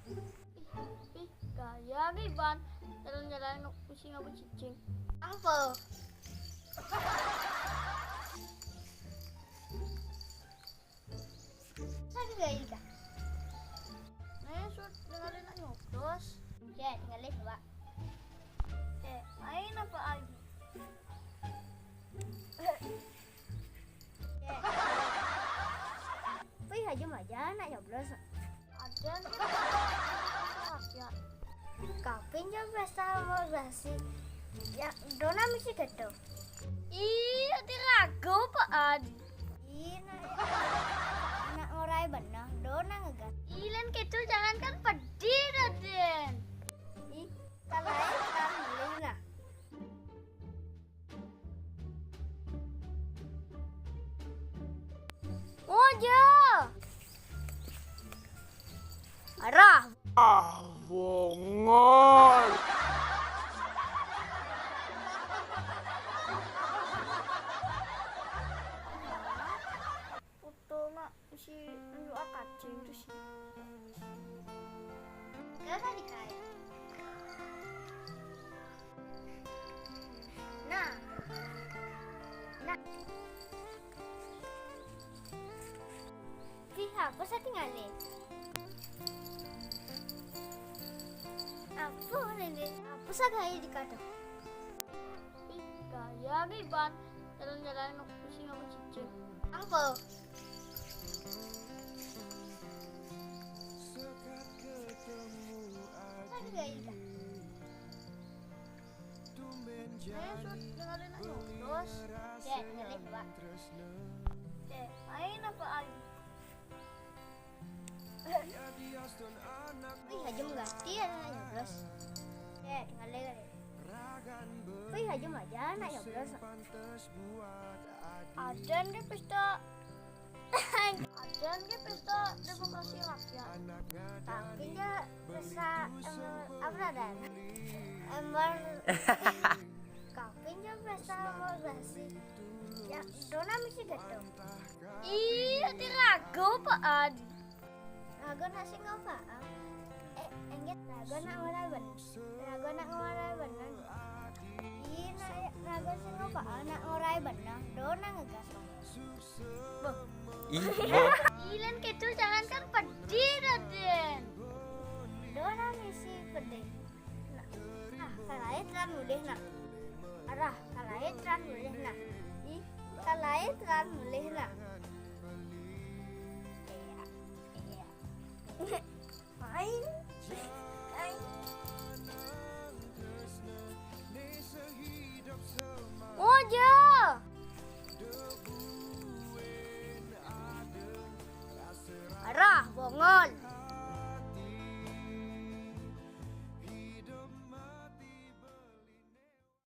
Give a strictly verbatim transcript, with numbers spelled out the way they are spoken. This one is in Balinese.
Ih, gaya ki ban. Jalan-jalan nggak pusing apa cicing. Angpo. Kan gaya ka. Nah, sud dengerin nak nyoblos. Ya, dengerin, Pak. Eh, main apa lagi? Wih, aja aja nak nyoblos. Ada nih, rakyat. Kapin jam pesta demokrasi. Ya, dona misi gedung. Iya, diragu, Pak Adi. Ih, nak, nak ngorai benar, dona ngegas. Ilen kecil jangankan pedih, Raden. Ih, kalau kan boleh lah. Oja. Arah. Ah, bongol. Foto mak si nunjuk akacing tu si. Gak ada di kain. Nah. Nah. Ih, apa saya tinggalin? Apa ini? Apa saya gaya dikata? Ih, gaya ki ban. Jalan-jalan nggak pusing apa cicing. Apa? Kan gaya. Ayo, sud dengerin aja terus. Ya, dengerin, Pak. Eh, main apa lagi? Wih, aja mengganti ya, nak nyoblos. Ya, dengerin. Wih, aja aja nak nyoblos. Ada nih pesta. Ada nih pesta demokrasi rakyat. Tapi dia pesta, em, apa dah? Ember. Kapin jam pesta demokrasi. Ya, dona misi gedung. Iya, diragu, Pak Adi. Ragu nak sing apa? Eh, enggak, ragu nak ngorai benar. Ragu nak ngorai benar. Ih, nak, ragu sing apa? Nak ngorai benar. Dona ngegas. Boh. Ih, boh. Ilen kecil jangankan pedih, Raden. Dona misi pedih. Nah, nah, kalai telan mulih, nah. Arah, kalai telan mulih, nah. Ih, kalai telan mulih, nah. Iya, iya. Main. Main. Oja. Arah, bongol.